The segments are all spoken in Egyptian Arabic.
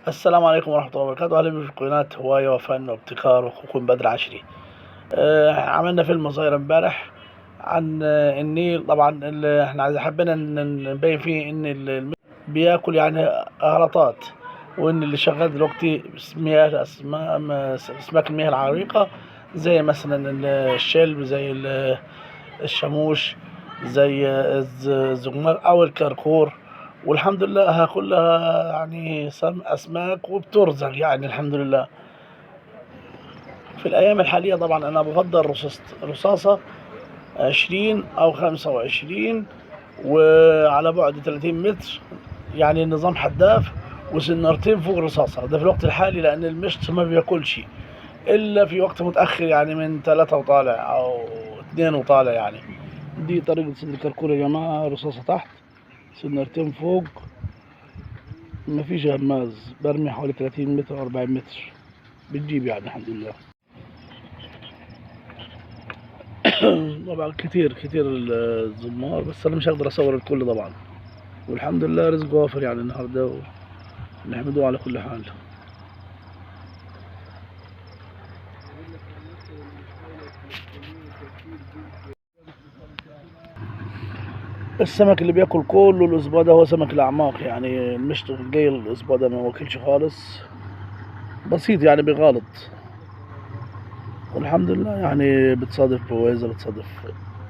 السلام عليكم ورحمة الله وبركاته. أهلا بكم في قناة هواية وفن وابتكار وأخوكم بدر عشري. عملنا فيلم صغير امبارح عن النيل. طبعا احنا حبينا نبين فيه ان بياكل يعني غلطات، وان اللي شغال دلوقتي مياه اسماك المياه العريقة، زي مثلا الشلب، زي الشاموش، زي الزجمار او الكركور. والحمد لله كلها يعني اسماك وبترزق يعني الحمد لله. في الايام الحالية طبعا انا بفضل رصاصة 20 او 25 وعلى بعد 30 متر، يعني النظام حداف وسنارتين فوق الرصاصة. ده في الوقت الحالي لان المشط ما بياكلش الا في وقت متاخر، يعني من 3 وطالع او 2 وطالع. يعني دي طريقه صيد الكركور يا جماعة، رصاصة تحت سنارتين فوق، مفيش غماز، برمي حوالي 30 متر 40 متر بتجيب يعني الحمد لله. طبعا كتير كتير الزمار، بس انا مش هقدر اصور الكل طبعا. والحمد لله رزق وافر يعني النهارده، ونحمده على كل حال. السمك اللي بياكل كله الاسبوع ده هو سمك الاعماق، يعني المشط جاي الاسبوع ده ما واكلش خالص، بسيط يعني بيغالط. والحمد لله يعني بتصادف بوازة، بتصادف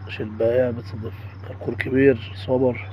شلباية، بتصادف كركور كبير صبر.